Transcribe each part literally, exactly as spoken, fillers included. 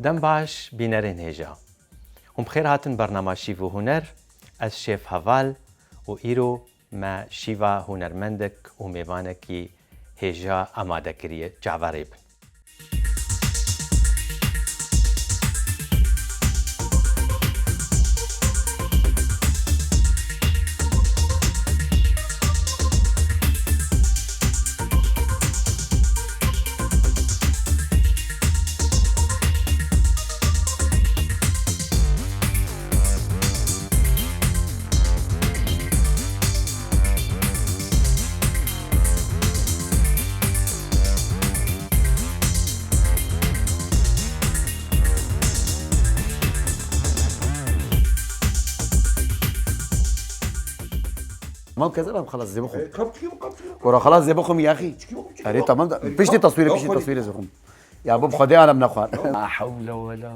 Dem baş bînerên hêja. Hûn bi xêr hatin bernama Şîv û Huner. Ez Şêf Heval û îro me şîva hunermendek û mêvanekî hêja amade kiriye. Çaverê bin. Tamam, kezer abi, xelas, zê bixwim. E, kap çikî bu, kap çikî bu. Gora xelas, zê bixwim, yaxî. Çikî bu, çikî bu. Erê, tamam da. E, piştî kap-, taswîrê, kap piştî xwedî. Taswîrê zê bixwim. Ya bu bi Xwedê alem nexwar. La hewle we la.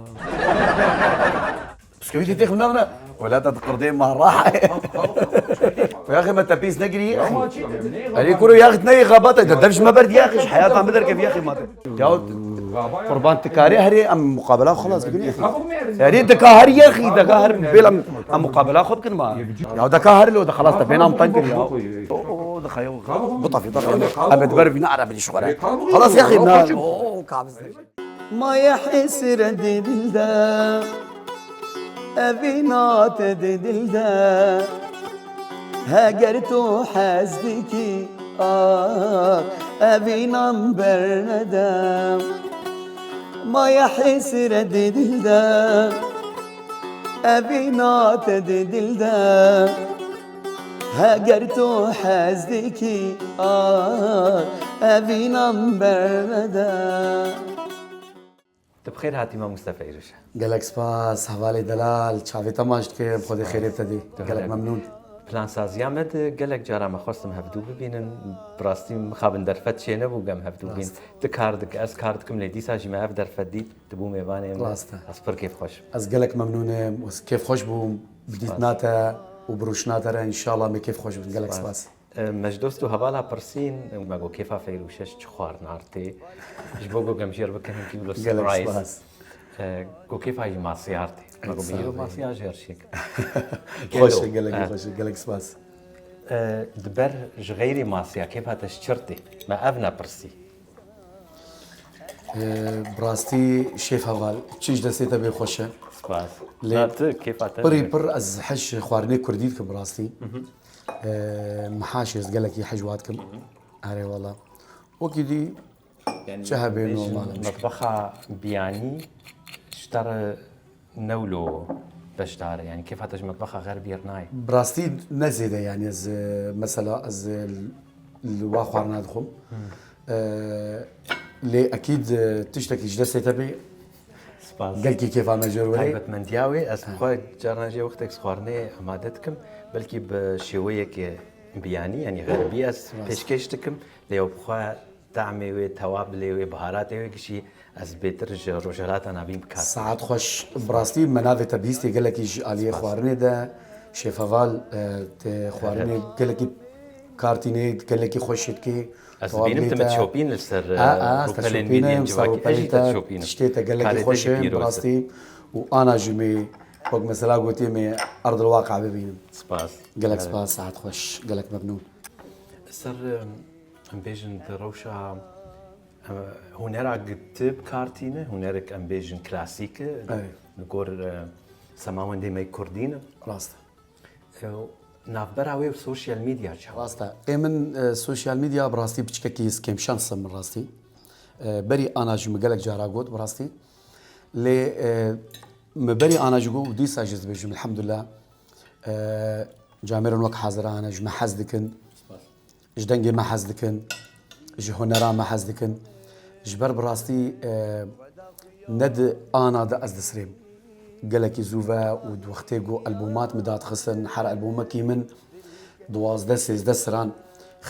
Bisküvîtê têxim navne. Wela te diqirdê ma rahe. Ya xê me te pîs negirî. Erê kuro yaxit neyê xebata. De dev ji me ber diyaxî. Ji heyata me derkevî yaxî mate. Ya qurban, tu karê herê em muqabela xwe xelas bikin. Erê dika her yaxî, dika her bêl em, em muqabela xwe bikin ma. Ya dika her lo de xelas te bênam teng kir ya. O, o, dika ya. Bu tafî, tafî. Em ber bîna ara bilî şwara. Xelas yaxî na. O, kabz. Maye hesret dilde, evîna te di dilde. Heger tu hez dikî, ah, evînan bernede. Maye hesret dilde, evîna te di dilde. Heger tu hez dikî, ah, evînan bernede. Tu bi xêr hatî, Mamoste Feyruş. Gelek spas, hevalê delal, çavê te maç dikim, Xwedê xêrê te dî. Gelek memnûn. Plansaziya me di gelek cara me xwestim hevdû bibînin. Bi rastî mixabin derfet çênebû gem hevdû bîn. Rast. Tu kar dik, ez kar dikim, lê dîsa jî me ev derfet dît, tu bû mêvanê min. Rast e. Ez pir kêfxweş im. Ez gelek memnûn im û kêfxweş bûm bi dîtina te û bi rûşina te re, înşallah me kêfxweş bin. Gelek spas. E, me ji dost û hevala pirsîn, me got, kêfa Feyrûşe ji çi xwarin arte? Ji bo ku gemjêr bikin hinkî wilo surprise. Gelek spas. E, got, kêfa jî masî arte. Me got, bi îro masî ya jêr şêk. Xweş e, gelek xweş e, gelek spas. E, di ber ji xeyrî masiya, kêfa te ji çi re tê? Me ev nepirsî. E, bi rastî Şêf Heval, çi ji destê te bê xweş e. Spas. Lê na tu, kêfa te pirî pir ez hej xwarinê kurdî dikim bi rastî. E, mihaşê ez gelekî hej wa dikim. Erê wala. Wekî dî çi hebe normal e. Metbexa biyanî ji te re ne wilo beşdar e. Yanî kêfa te ji metbexa xerbî re nayê. Bi rastî ne zêde, yanî ez, e, mesela ez, e, li wa xwarina dixwim. E, lê ekîd, e, tiştekî ji destê te bê. Spas. Gelkî kêfa me jê re werê. Taybetmendiya wê, ez xwe carna jê wextek xwarinê amade dikim. Belkî bi şêweyeke biyanî, yanî xerbî ez pêşkêş dikim. Lê ew bi xwe tamê wê, tewabilê wê, biharatê wê gişî ez bêtir ji Rojhilata Navîn bi kar. Saet xweş. Bi rastî me navê te bihîstê gelekî ji aliyê xwarinê de. Şêf Heval, e, te xwarinê gelekî kartînê, gelekî xweş dikê. Ez dibînim tu min dişopîn li ser, e, rûpelên mîdyên civakî. Ez jî te dişopînim. Tiştê te gelekî xweş e, bi rastî. Û ana jî me, wek mesela gotiye me erdil waqe bibînim. Spas. Gelek spas, saet xweş, gelek memnûn. Ser, e, em bêjin di rewşa, e, hunera gi tu bi kar tîne, hunerek em bêjin klasîk e, li gor, e, semawendê me kurdî ne. Rast e. E, navbera wê û sosyal medya çawa? Rast e. Ê min, e, sosyal medya bi rastî piçkekî kêmşans e min rastî. E, berî ana jî min gelek cara got bi rastî. Lê, e, min berî ana jî got û dîsa jî dibêjim, elhamdulillah. E, camêrên wek hazira hene, ji me hez dikin. Spas. Ji dengê me hez dikin, ji hunera me hez dikin. Ji ber bi rastî, e, ne di ana de ez disirêm. Gelekî zû ve û di wextê ku elbomat min dadixistin, her elbomekî min duwazdeh sêzdeh siran,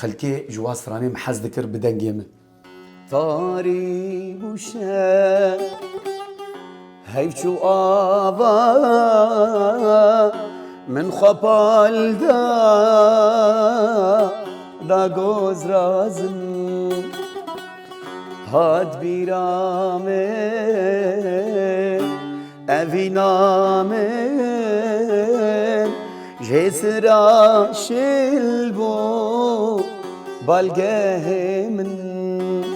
xelkê ji wa siranê min hez dikir bi dengê min. Tarî bû şev, heyv çû ava, min xwe pal da, da goz razim. Hat bîra min, evîna min, jê sira şil bû balgehê min.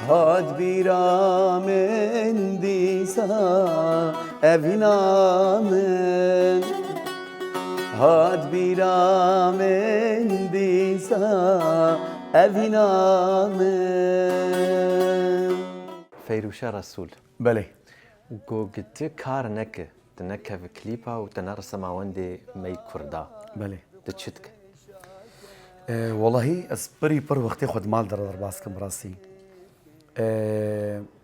Hat bîra min dîsa, evîna min. Hat bîra min dîsa, evîna min. Feyrûşe Resûl. Belê. Go gi ti kar neke, tu nekeve klîpa û tu nerisema wendê me yî kurda. Belê. Tu çi dike? E, welahî ez pirî pir wextê xwe di mal de re derbas dikim bi rastî. E,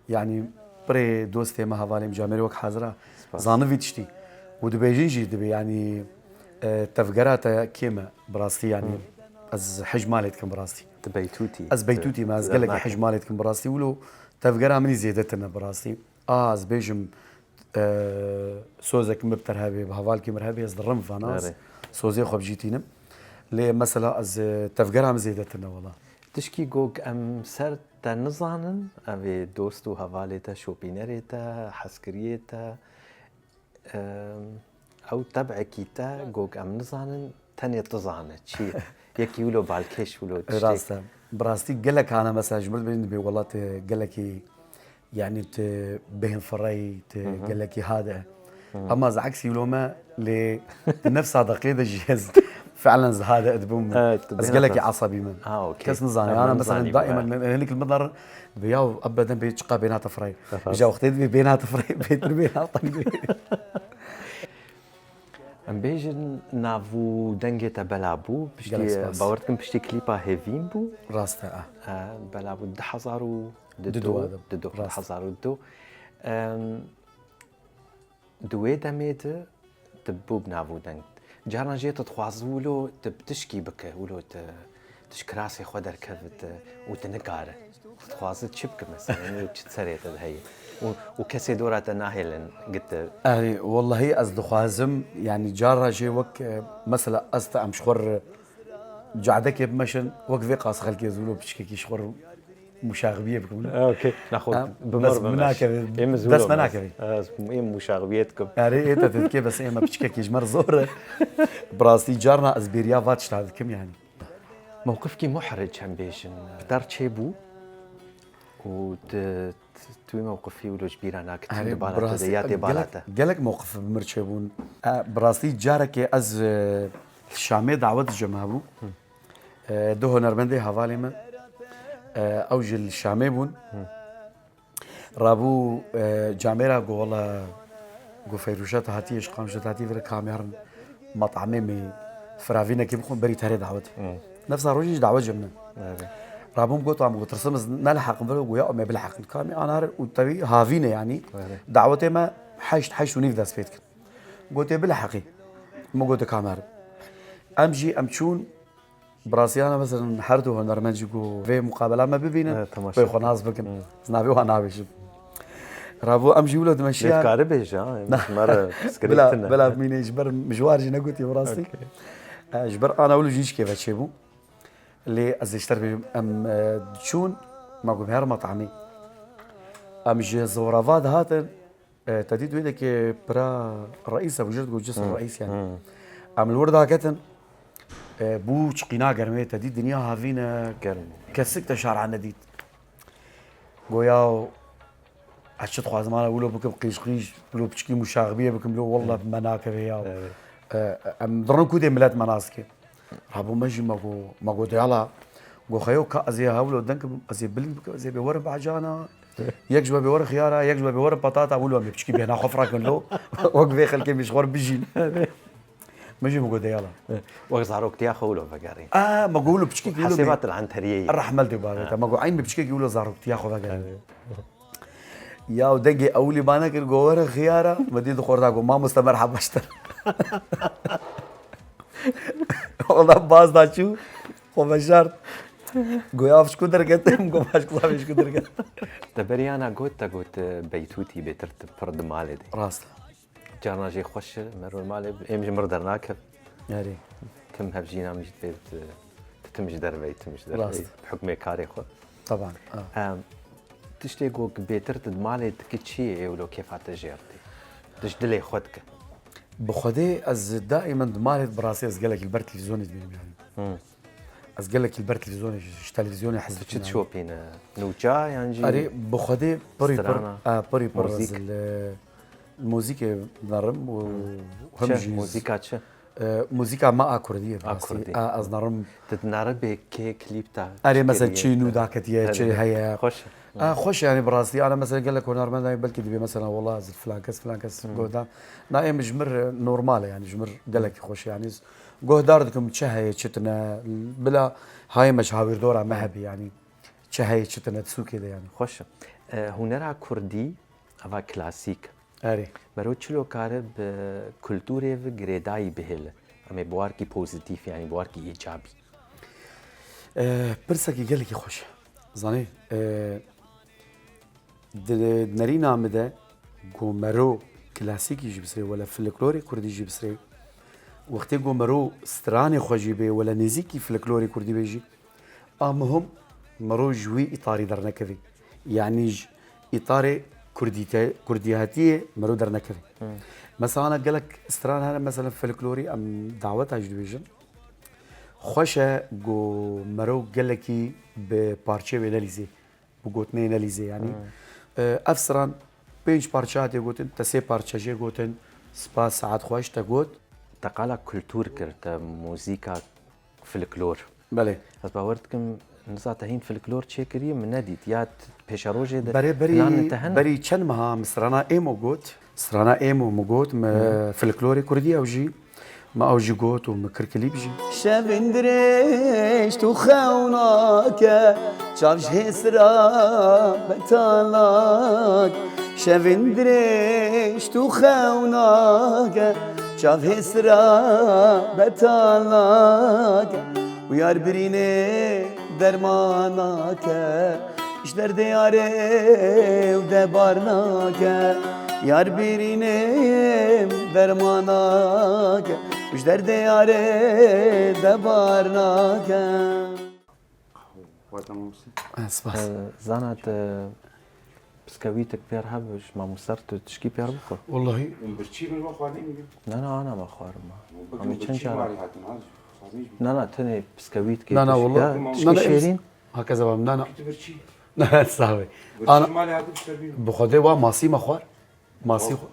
yanî pirê dostê me, hevalê min Camêrê wek hazira Spas. Zanivî tiştî. Û dibêjin jî dibê, yanî, e, tevgera te kêm e bi rastî, yanî Hı. ez hej malê dikim bi rastî. Tu Beytûtî. Ez Beytûtî me, ez Tu gelekî dernakî. hej malê dikim bi rastî. Wilo tevgera min î zêde tune bi rastî. A, ez bêjim, e, sozek min bi te re hebe, bi hevalkî min re hebe, ez dirim vana, ez Erê. sozê xwe bi jî tînim. Lê mesela ez, e, tevgera min zêde tune wela. Tişkî gog em ser te nizanin, ev ê dost û hevalê te, şopînerê te, hezkiriyê te, em, ew tebekî te gog em nizanin, tenê tu zane çi ye. Yekî wilo balkêş wilo tiştê. Rast e. Bi rastî gelek hane mesela ji min dibêjin dibê wela tu gelekî, yanî tu bêhn firey, tu Hı hı. gelekî hade. Hı. Ema ez eksî wilo me lê di nefsa deqê de jî ez fiilen ez hade dibûm. Evet, tu Ez bêhna gelekî te- esebî me. Ha, okey. Kes nizane. Ha, Yana ben mesela nizanî daîma bû, he. hinek li min der dibê ya ev beden bê çiqa bêhna te firey. Aha. Îja wextê dibê bêhna te firey, bêtir bêhna te dibê. Em bêjin nav û dengê te bela bû, piştî, Gelek spas. bawer dikim piştî klîpa Hêvîn bû. Rast e, ah. E, bela bû du hezar û du, Didu, didu, Rast. du hezar û du. Em, di wê demê de tu bû bi nav û deng. Carna jê tu dixwazî wilo tu bi tişkî bike, wilo tu, tu ji kirasê xwe derkevite û tu nikare. Dixwaze çi bike mesela, yanî çi serê te de heye? Û, û kesê dora te nahêlin gite. Erê, wellahî ez dixwazim, yanî cara jê wek, e, mesela ez te em ji xwe re cadekê bimeşin, wek vê qas xelkê ez wilo piçkekî ji xwe re muşaxibiyê bikim. Ha, okey. Naxwe Ha, bi bes mir min bimeş. nakeve, Êm ez bes wilo me mes. nakeve. Ha, ez êm muşaxibiyê dikim. Erê, ê te dikê, bes ê me piçkekî ji me re zor e. Bi rastî carna ez bêriya va tişta dikim yanî. Mewqifkî muhric em bêjin. Der çêbû û tu, tu, tu wî mewqifî wilo ji bîra nakî, Erê, tî di bala te de, birastî ya tê bala gelek, te. Gelek mewqif bi mir çêbûn. E, birastî carekê ez, e, li Şamê dawet ji me hebû. Hı. E, du hunermendê hevalê min, e, ew ji li Şamê bûn. Hı. Rabû, e, camêra got, "Wela," got, "Feyrûşe, tu hatiye ji Qamişlo, tu hatiye vire, ka em herin metamê me firavînekê bixwin, berî te herê dawetê." Hmm. Nefsa rojê jî dawet ji min. Evet. Rabûm got, "Em got, tirsim ez neliheqim vire," got, "Ya, em ê biliheqin." Ka em ê ana herin û tevî havîne, yanî Evet. dawetê me heşt, heşt û nîv dest pê dikin. Got, "Ê biliheqî." Min got, "Ka em herin." Em jî, em çûn, Bi rastiyana, mesela, her du hunermend jî ku vê muqabela me bibînin, Evet, temaşe pê xwe bikin. nas bikin. Hmm. Ez navê wan nabêjim. Ravo em jî wilo dimeşiyan. Lê dikare bêje, ha, em ji me re pirsgirêk Bila, tune. bila mînê ji ber mijwar jî negotiye bi rastî. Okey. E, ji ber ana wilo jî çi kêve çêbû. Lê ez ê ji te re bêjim, em, e, diçûn, ma ku her metamî. Em ji Zorava dihatin, E, te dît wê dekê pira reîs e, bû jê digot cisr Hmm, reîs yani. hmm. Em li wir daketin, e, bû çiqîna germê, te dît dinya havîn e, Germ. kesik te şara nedît. Goya ez çi dixwazim ana wilo bikim qîj qîj, wilo piçkî muşaxibiyê bikim, lo wallah Hmm. me nakeve ya. Evet. E, em dirin ku dê millet me nas dike. Rabû me jî me got, me got, "Deyala." Got, "Xeyo ka ez ê hewlo deng kim, ez ê bilind bikim, ez ê bê werin bahcana. Yek ji we bê werin xiyara, yek ji we bê werin patata, wilo em ê piçkî bêhna xwe firakin lo. Wek vê xelkê em ê ji xwe re bijîn." Me jî me got, "Deyala." Wek zaroktiya xwe wilo vegerîn. A, me got, "Wilo piçkekî wilo Hesêba bê." til enteriyê ye. Rehmel dê bavê te. Ha. Me got, "Eyn me piçkekî wilo zaroktiya xwe vegerîn." Ya dengê ewilî ma nekir, got, "Werin xiyara." Me dî di xwe re da got, "Mamoste merheba ji te." Ola baz da çû, xwe veşart. Goya ev ji ku derket, em got, "Baş kuzavê ji ku derket." Te beriyana got, te got, e, Beytûtî bêtir tu pir di malê de. Rast. Carna jê xweş e, merve malê, êm ji mir dernakev. Erê. Tim hevjîna min jî divê tu, tu tim ji dervey, tim ji dervey. Rast. Hukmê karê xwe. Taban. Ha. Em, tiştê ku bêtir tu di malê dikî çi ye û lo kêfa te jê re tê? Tu ji dilê xwe dike. Bi Xwedê ez daîmen di malê de bi rastî ez gelekî li ber televîzyonê dibînim yani. Ez gelekî li ber televîzyonê, ji televîzyonê hez Tu çi dikim yani. dişopîne? Nûça yan jî? Erê, bi Xwedê pirî pir, Strana, a, pirî pir muzîk. ez li muzîkê nerim û hem Çi? jî Muzîka çi? E, muzîka me a kurdî ye. A rastî. kurdî. A, ez nerim. Tu dinare bê kê klîp ta? Erê, mesela kiriye? çî nû daketiye, çi Erê. heye. Xweş. A, xweş yani bi rastî. Ana mesela gelek hunermend heye belkî dibê mesela wela ez filan kes, filan kes guhdar. Na ê min ji mir, e, normal e yani ji mir gelekî xweş yani. Guhdar dikim çi heye, çi tune. Bila hayê me ji hawîrdora me hebî yani. Çi heye, çi tune di sûkê de yani. Xweş e. E, hunera kurdî, eva klasîk. Erê. Mero çilo kare bi kulturê ve girêdayî bihêle. Em ê bi warkî pozîtîf, yani bi warkî îcabî. E, pirsekî gelekî xweş e. Zanî, e, di nerîna min de ku mero klasîkî jî bisirê, wele folklorê kurdî jî bisirê. Wextê ku mero stranê xwe jî bê, wele nêzîkî folklorê kurdî bê jî, a muhim mero ji wî îtarî dernekevê. Yanî ji îtarê kurdîte-, kurdîhatiyê mero dernekevê. Mesela gelek stran hene, mesela folklorî em daweta jî dibêjin. Xweş e ku mero gelekî bi parçeyê wê nelîzê, bi gotinê nelîzê yanî. E, ev stran pênc parça tê gotin, te sê parça jê gotin, spas, saet xweş te got. Te qala kultur kir, te muzîka folklor. Belê. Ez bawer dikim, niza te hîn folklor çêkirî, min nedît. Ya t-, pêşerojê de Berê planê berî, te hene? Berî çend meha min strana Êmo got. Strana Êmo min got, me folklorê kurdî ew jî. Me ew jî got û min kir klîp jî. Şevên dirêj tu xew nake, çav ji hêsira betalak. Şevên dirêj tu xew nake, çav hêsira betalak. Û yar birînê derman nake, ji derdê yarê û de bar nake. Yar birînê derman nake, ji derdê yarê de bar nake. Xwata mamoste. Eh, spas. Eh, Zana te piskewîtek pêr hebe ji mamoster tu tişkî pêr bixwe. Wallahî. Hûn birçî bin, we xwarin bî. Ne ne, ana me xwarin me. Bigin Em çend birçî cara malî hatin, ha? Xwazin jî. Ne ne, tenê piskewît Na, na, kê wallah. tişkî. Na, Tişkî na, şêrîn. Haka zebam, na, na. Tu birçî. Na, sabe. Birçî Ana, malî hatin ser bî. bi Xwedê wa masî me xwar. Masî xwar.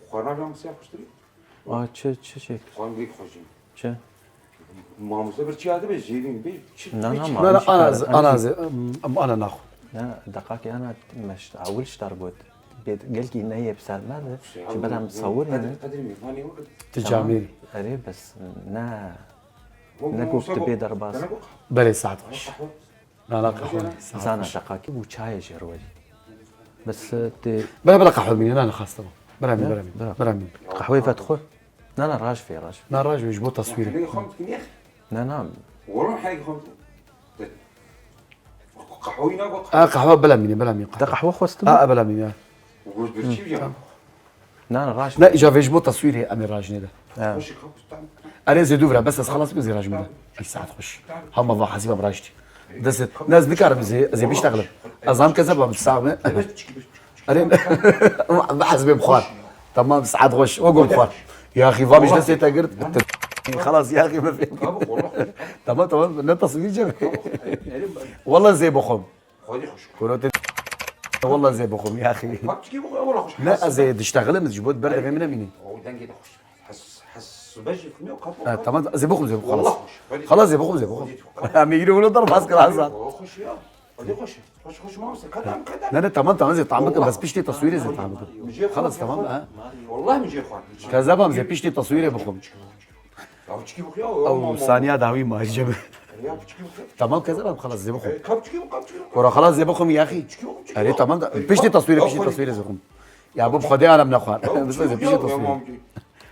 Xwarina lan siya xuştirî. A çi çi çek? Xwan bir xojin. Çi? Mamoste birçî hatin be, jêrîn be. Çi Na, be, na, çi? ma- Na, na, Çi ana kar- ze, ana ana ze- ze, em, em, ana naxwe. Ne, deqakê ana meşt awil ştar got. Bêt gelkî neyê bi ser me de. Şey, Ji ber em bu- sawir Kadir, yani. Kadir mîvanê wekit. Ti camêrî. Erê bes ne. Bu- Ne bu- gokti bu- bê derbas. Sana bu- Belê saet xweş. Kahve. Na, na, qehwe. Saet Zana xweş. deqakî bû çayê jê rwelî. Bes te Bela, bela qehwe bîne, na, na, xas, tamam. Bela mîne, Ne? bela mîne. Bela. Bela mîne. Qehweyê vedixwe. Na na, raj vê raj. Na, raj vê, ji bo taswîrê. Helê xwe dikin yek. Ne na. Oğlum helê xwe dikin. Kahve oyna bak. A, qehwe bela mîne, bela mîne. Te qehwe xwestin? A, a, bela mîne. Göz bir şey yapacağım. Na na, raj. Ne, îca vê ji bo taswîrê em ê rajinê de. Ha. Hoş kapustan. Erê zê dû vira, bes ez xelas bim zê rajinê de. Ey saet xweş. Hema va hezî bam rajtî. Dest, ne ez nikarim zê, zê biştexlim. Ez am kezebam sax me. Erê, va hezbê bixwar. Tamam, saet xweş. O gum bixwar. Ya axî, va min ji destê te girt. Xelas, ya axî, me fêm. Tamam, tamam, ne taswîr cem. Wallah zê bixwim. Xwedî xweş. Kuro te, wallah zê bixwim, ya axî. Bak, çikî bixwe, wallah xweş. Ne, ez ê diştexlim, ji bo berdevê min nemînî. O dengê de xweş. Hes, hes, bejî xwînê o kapı. Ha, tamam, zê bixwim, zê bixwim, xelas. Wallah xweş. Xelas, zê bixwim, zê bixwim. Em ê îro wilo derbas kir, Hasan. O xweş ya. Xwedî xweş. Xweş, xweş, mamoste. Kadam, kadam. Ne, ne, tamam, tamam, zê tam bikim, bes piştî taswîrê zê tam bikim. Xelas, tamam, ha. Wallah min jê xwar. Kezebam, zê piştî taswîrê bixwim. Ya çikî bixwe ya. Ew saniya dawî ma cem. Ya çikî bixwe. Tamam, kezebam, xelas, zê bixwim. Kap çikî bixwe, kap çikî bixwe. Kura xelas zê bixwim ya axî. Erê, tamam da, piştî taswîrê, piştî taswîrê zê bixwim. Ya bu bi Xwedê anam nexwar. Bes zê piştî taswîrê.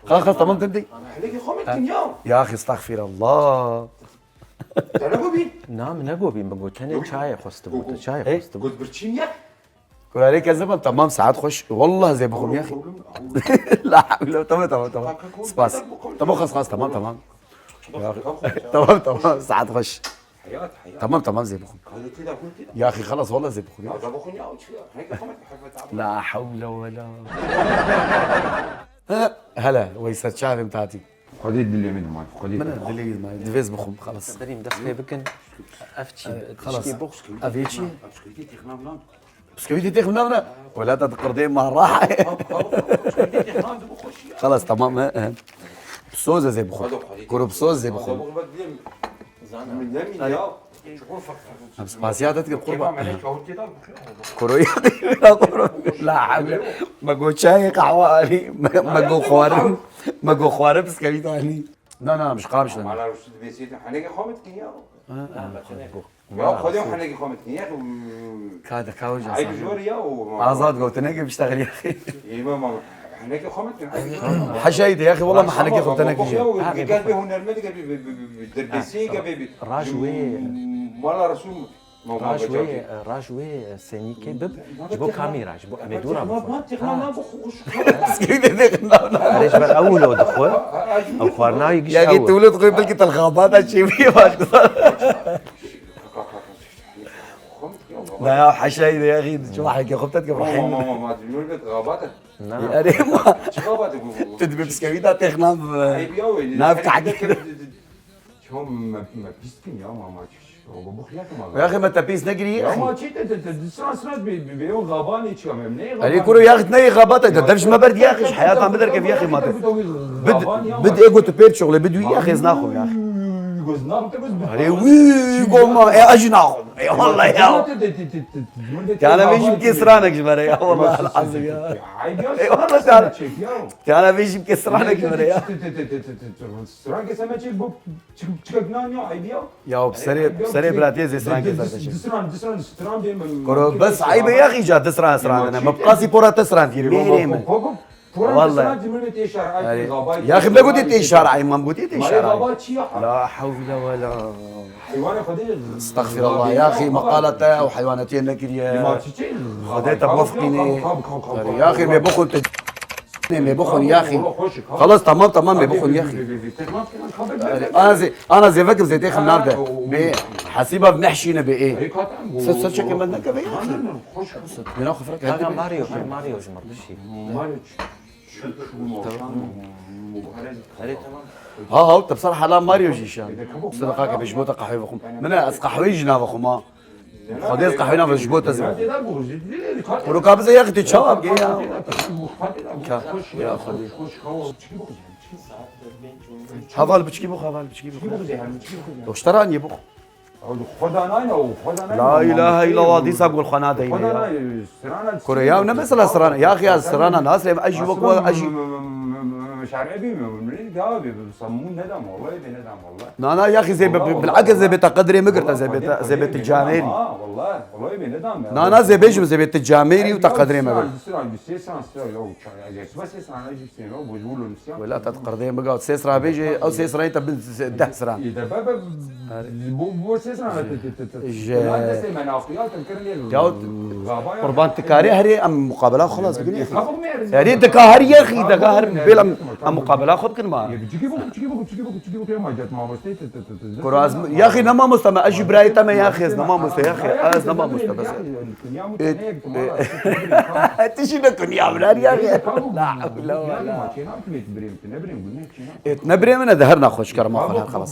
Xelas, xelas, tamam, tim dî. Helekî xwe min dinya. Ya axî, estexfirullah. Te ne gobîn? Na, min negobîn, min got, tenê çayê xwestibû, tu çayê xwestibû. Got birçîn ye. Kurarê kezebam, tamam, saet xweş. Wallah zê bixwim ya axî. La hawle, tamam, tamam, tamam. Spas. Tamam, xas, xas, tamam, tamam. Tamam, tamam, saet xweş. Heyat, heyat. Tamam, tamam, zê bixwim. Kalite de, kalite de. Ya axî, xelas, wala zê bixwim. Ya da bixwim ya, o çi ya? Heke xemet, heke xemet. La hewle wela. Ha, hele, wey ser çavê min tatî. Xwedê dilê min diman, xwedê. Min dilê min diman, divêz bixwim, xelas. Berîm dest pê bikin. Ev çi? Xelas. Tişkî bixwim. Ev yê çi? Bisküvîtê têxim navne. Wela te diqirdê ma rahe. Xelas, tamam, he, he. Soz ez ê bixwim. Kuro bi soz ez ê bixwim. Em spasiya te dikin qurban. Kuro ya, kuro. La hewle. Me go çayê qehwe anî. Me, me go xwarin. Me go xwarin biskevît anî. Na, na, em ji qam şine. Mala rûsû dibêsî tu henekê xwe min dikin ya. Ha, ha. Ya xwedê û henekî xwe min dikin. Ya, Ka de ka wêja ayb zor ya û Azad gotineke biştexil ya. Ê, ma, ma, henekî xwe min dikin. Heşayî de ya, wala me henekî xwe tenekî. Ya, kes bê hunermend, ke bê, bê, bê, bê, bê, derbêsî, ke bê, bê. Raj wê. Mala Resûl, ma, ma, Raj wê, raj wê, e, senîkê bib, ji bo kamîra, ji bo em ê dûra bixwin. Bisküvîtê têxim navne. Erê, ji ber ew wilo dixwe. Ew xwarina wî giş ew. Ya ki tu wilo dixwe, belkî te li xabata çêbûye baş. Na ya, heşayî de ya xî, çi waheke xwe te dike. Ma, ma, ma, ma, tu wilo dixwe xabata. Na. Erê ma. Çi xabata bu? Tu dibê bisküvîta têxim nav. Ayb ya wê. Nav kahkî. Çawa me, me pîs dikin ya, ma, ma, çi, çi, o, bu xiyar ki ma. Ya xê me te pîs nekirî, ya xê. Ya ma çi te, te, te, sira, sira, bi, bi, bi, o xabanê çi, em ne xabanê. Erê kuro, ya xê ne xabata, de dev ji me ber diya xê, ji heyata me derkevî ya xê ma te. Bid, bid ê got tu pêr çoxlê, bid wî ya xê ez naxwim ya xê. Erê wî go ma, e, ez jî naxwim. E, vallahi ya. Te, te, te, te, te, te, Tiyana vê jî bikê siranek ji me re ya, vallahi el-azim ya. Ay, ya, e, vallahi sana çek ya. Tiyana vê jî bikê siranek ji me re ya. Te, te, te, te, te, te, te, Stranke seme çek bu, çi-, çikek nan ya, ayb ya. Ya, bi serê, bi serê biratiyê zê stranke ser te çek. Disran, disran, stran bê min. Kuro, bes ayb e ya xî ca disran, stran ne. Me bi qasî pora te stran diye, mêrê min. Vallahi. Ya xî me gotî tê şar, ay mam gotî tê şar. La hewle wela. Estexfirullah, ya xî, me qala te û heywanetiyê nekiriye. Xwedê te bifiqînê. Ya xî, me bixwin tu. Nê, me bixwin ya xî. Xelas, tamam, tamam, me bixwin ya xî. Ana zê, ana zê vekim zê têxim nav de. Bê hesîba nehşîne bê ê. Ser, ser çeke me nekeve ya xî. Bina xwe firak. Mario, Mario ji me bişî. Erê, tamam. Ha, ha, te bi ser hela Mario jî şan. Sadaqa ke ji bo te qehwê vexwim. Min e, ez qehweyî jî navexwim ha. Xwedê ez qehweyî navexwim, ji bo te zî vexwim. Kuro ka bize ya xitê çawa bike ya. Ka, ya Xwedê. Heval biçkî bixwe, heval biçkî bixwe. Doştera anî bixwe. Xweda nayne û Xweda nayne. La ilahe illallah, dîsa gul xwe nadeyne ya. Kure ya, ne mesela sirana. Ya xi ya sirana nasrê, ez jî wek we, ez jî. Şer'e bî mi? Min bî, ya bî, samûn nedam, wallahi bî nedam, wallahi. Na, na, ya xi zê bi, bilakis zê bê te qedrê min girte, zê bê te, zê bê te camêrî. Ha, wallahi, wallahi bî nedam ya. Na, na, zê bêjim, zê bê te camêrî û te qedrê min girte. Sira, sira, sira, sira, ya, ya, sira, sira, sira, Wela te qerdê min got, sê sira bêjê, ew sê sirayê te bin deh siran. Erê. Ji, ya, qurban, tu karê herê em muqabela xwe xilas bikin. Erê, dika her yexî, dika her bêl em, em muqabela xwe bikin ma. Kuro ez, yaxî ne mamoste me, ez jî birayê te me, yaxî ez ne mamoste, yaxî ez ne mamoste bes. Tu jî ne kunya min her ya. La hewle wela. Ê, ne birê min e, de her naxwe ji kerema xwe her xelas.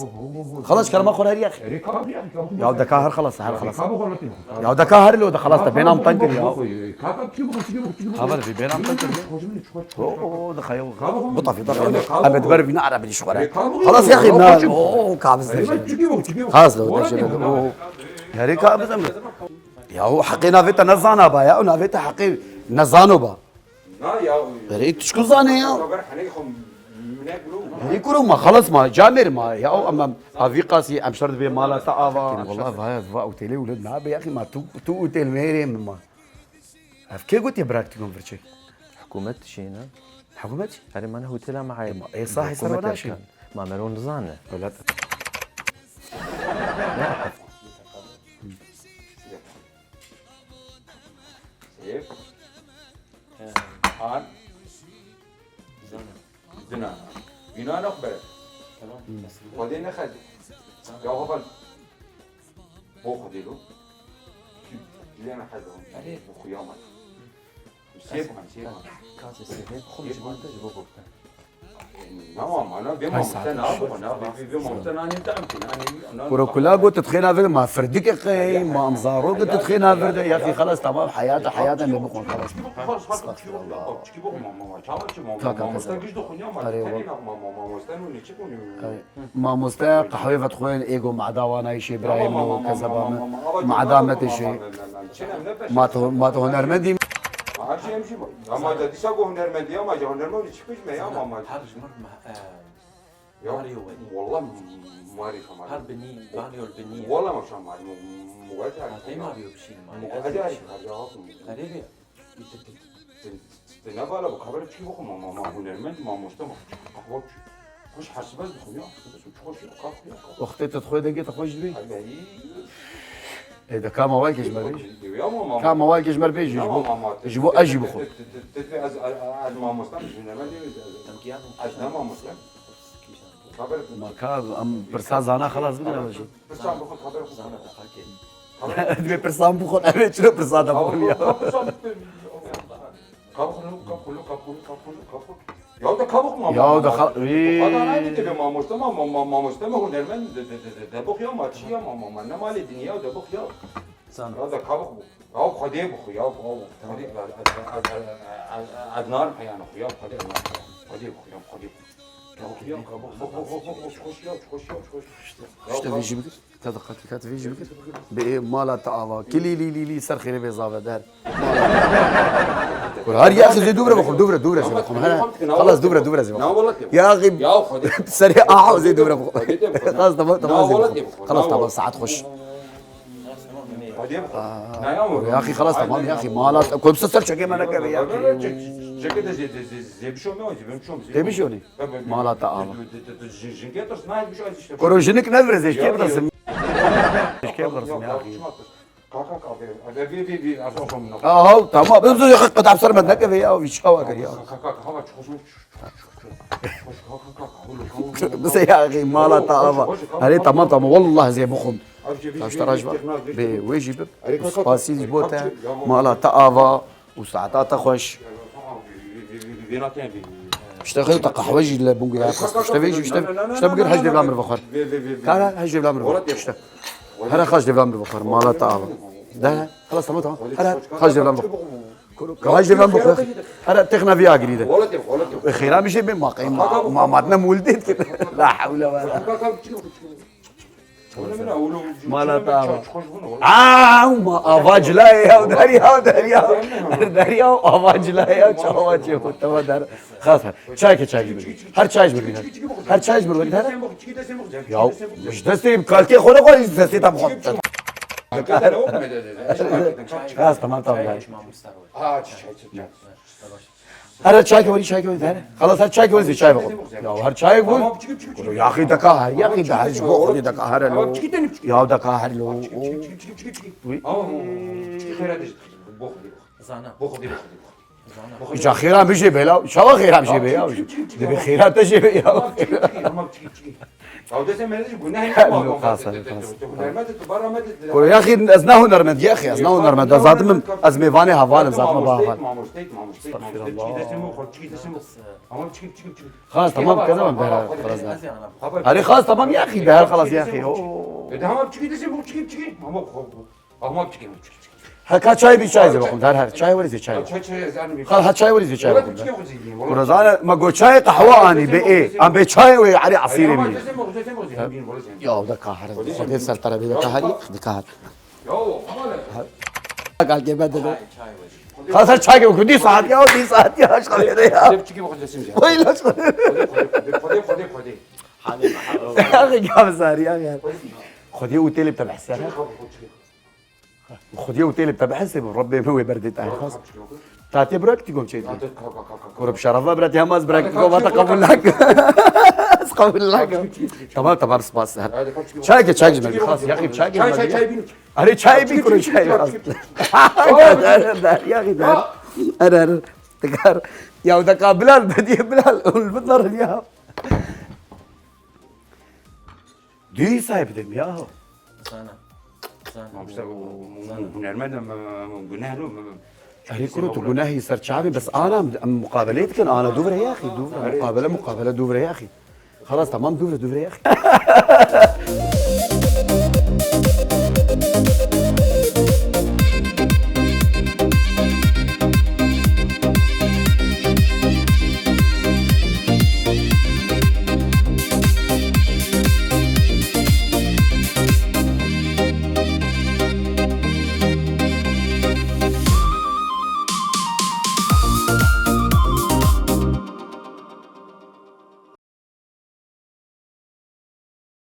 Xelas, ji kerema xwe her ya. Ya deka her xelas, her xelas. Ya deka her lo de xelas te bênam teng kir ya. Haber vî bênam teng kir. O, o, de xeyo. Bu tafi, tafi. Em ber vîna ara bilî şwara. Xelas ya xî na. O, kabiz de. Xelas lo de. Herê kabiz em. Ya o heqê navê te nezana ba ya, o navê te heqê nezano ba. Na ya. Berê tu çiku zanê ya? Berê kuro ma, xelas ma, camêr ma ya, o em, em, a vî qasî em şer dibê mala te ava. Wallah vaya, va otêlê wilo nabe ya xî ma, tu, tu otêl mêrê min ma. Ev kê gotiye bırak tu vir çek? Hikûmet dişîne. Hikûmet? Herê ma ne otêla me heye. Ma ê sahî ser naşîne. Ma mero nizane. Welat. Sêv. An. Zana. Zina. Vîna ne xwe bere. Tamam. Xwedê nexedî. Ya xwe bal. Bo Xwedê lo. Dilê me hez dixwin. Erê. Bi xuya me. Sê bixwin, sê bixwin. Kasê sê bixwin, ji bo te, ji bo bokte. Nama, mana, bê mamoste na bixwin, na, bê, bê, bê mamoste na ne tam ki, na ne, na, Kuro kula got, tu dixê na vir, ma firdike qey, ma amzaro got, tu dixê na vir de, ya ki xelas, tamam, heyata, heyata me bixwin, xelas. Xelas, xelas, çiki bixwin, ma, ma, ma, çawa çi, ma, ma, Ka, ka, ka, mamoste ka. Giş dixwin ya, ma, Erê, tenê wa- na, ma, ma, mamoste no ne çi bixwin? Erê. Mamoste qehwê vedixwin, êgo mada wana îşê Îbrahîm û kezeba me. Mada me têşê. Ma tu, ma tu hunermendî. Her şey hemşî bak. Ama da dîsa go hunermendî ama ja hunermendî çi kuj me ya mama. Her ji mir Mario we. Wallah Mario şamar. Her binî, Mario binî. Wallah ma şamar. Muwet her. Te Mario bişîn ma. Muwet her. Her ya. Erê. Te ne bala bu kabere çi bixwe ma, ma, ma hunermend, mamoste ma. Qahwa çi? Xweş hesibez bixwe ya, hesibez û çi xweş ya, kaf ya, kaf. Wextê tu dixwe dengê te xweş dibî. Ay, ay. Ê, de ka mawayekê ji me bê. Ya ma, ma, Ka mawayekê ji me bê, ji bo, ji bo ez jî bixwe. Te, te, te, te, ez, ez, ez mamoste, ez hunermend, ez, ez, ez ne mamoste. Ma ka em pirsa zana xelas bikin ama jî. Pirsa bixwe, xeber xwe. Dibê pirsan bixwe, em ê çiro pirsa te bixwin ya. Ka bixwe, ka bixwe, ka bixwe, ka bixwe. Ya da ka bixwe, ma, Ya da ka-, Wî. Xweda nayê te be mamoste, ma, ma, ma, mamoste me hunermend de, de, de, de, de bixwe ya, ma çi ya, ma, ma, ma, ne malê dinya de bixwe ya. Sana. Ya da ka bixwe. Ya Xwedê bixwe ya, ya Xwedê, ez, ez, ez, ez, ez, ez narim heyana xwe ya, Xwedê, ez narim heyana. Xwedê bixwe ya, Xwedê bixwe. Ka bixwe ya, ka bixwe, bixwe, bixwe, bixwe, xweş ya, xweş ya, xweş. İşte, Ya işte ka- vê jî bikir. Te diqet, diqet vê jî bikir. Bê ê mala te ava. Kilî lî lî lî ser xêrê bê zave der. Kur her ya xizê duvre bixwe, duvre, duvre zê bixwe. He. Xelas duvre, duvre zê bixwe. Ya axî. Ya Xwedê. Serê aha zê duvre bixwe. Xelas tamam, tamam zê bixwe. Xelas tamam, saet xweş. Xwedê bixwe. Aa, ya axî, xelas tamam ya axî. Mala te, ku ser çekê me nekeve ya. Çekê de zê, zê, zê, zê bişo me, zê bişo me. Tê bişonî? Mala te ava. Koro jinik nevirêze, ji kê bitirsin? Ji kê bitirsin ya? Aha, tamam. Biz de qedap ser me nekeve ya, vî çawa kir ya. Bize ya axî, mala te ava. Erê, tamam, tamam. Wallah zê bixwim. Taşta raj bak. Bê wê jî bib. Spasî ji bo te. Mala te ava. û saeta te xweş. Vêna te bî. İşte xeyo te qehwe jî le bûngê ya xist. İşte vê jî, işte, işte bigir hej devla mir vexwer. Kara hej devla mir vexwer. İşte. Hera xaç devla mir vexwer. Mala te ava. De, xelas, tamam, tamam. Hera xaç devla mir vexwer. Xaç devla mir vexwer. Hera texna vî agirî de. Xêra mişê bê ma qey ma, ma matne muldêt ki. La hewle ve la. Mala te ava. Aa, ma ava cilayê ya, derya, derya. Derya ava cilayê ya, çawa çê xwe te va der. Xas her. Çay ke çay ji min. Her çay ji min. Her çay ji min. Her. Ya, ji destê kalkê xwe ne xwe, ji destê tam xwe. Xas, tamam, tamam. Here çayke werî, çayke werî, here. Xelas, her çayke werî, çay vexwe. Ya her çayek bû. Tamam, çiki, çiki, çiki. Ya axî deka her, ya axî de her ji bo Xwedê deka her lo. Tamam, çiki tenê, çiki. Ya deka her lo. Çiki, çiki, çiki, çiki, çiki. Wî. Tamam, çiki xêra de. Bo Xwedê. Zana. Bo Xwedê, bo Xwedê. Zana. Îca xêra min jê bê la. Çawa xêra min jê bê ya? Çiki, çiki, çiki. Dibê xêra te jê bê ya. Tamam, çiki, çiki, çiki. Ew destê me de jî guneh ne. Xas, xas. Hunermend tu bara me de. Koro ya axî ez ne hunermend, ya axî ez ne hunermend. Ez zaten ez mêvanê heval im, zaten ba heval. Estağfirullah. Xas, tamam, kezebam, derhal xelas. Erê xas, tamam ya axî, derhal xelas ya axî. Ama çiki, çiki, çiki. Ha, ka çay bî, çay zê bixwim, her, her çay werî zê çay. Çay, çay, ez anî. Ha, ha, çay werî zê çay bixwim. Wala çiki xwe zî diyeyim, wala. Kuro zane, ma go çay qehwe anî be ê. Am be çay wê, erê asîrê bî. Ama zê zê zê zê zê. Ya, o da kahar. Xwedê ser tera bê de kahar, de kahar. Ya, o, ama ne? Gal gebe de. Çay, çay werî. Xas her çay ke ku dî saet ya, dî saet ya, aşk de ya. Xwedê çiki bixwe desim ya. Oy, laş. Xwedê, Xwedê, Xwedê, Xwedê, Xwedê. Hani, Ya, gav zarî ya. Xwedê û têlê te behse. Xwedê û têlê te behsê bi Rebbê min wê berdê te xas. Tatê bırak ti gom çeydi. Koro bi şeref bırak ya, maz bırak ti gom, ta kabul nak. Ez kabul nak. Tamam, tamam, spas. Çay ke, çay ke, xas, ya çay ke. Çay, çay, çay bin. Are çay bin, koro çay xas. Der, der, ya der. Are, are. Tekrar. Ya da ka Bilal, bediye Bilal. Ul bitnar ya. Dîsa bidem ya. Sana. Mamoste û hunermend em, em, guneh lo, em, Erê kuro tu gunehî ser çavê, bes ana em muqabeleyê dikin, ana dûvre yaxî, dûvre, muqabele, muqabele dûvre yaxî. Xelas, tamam, dûvre, dûvre yaxî.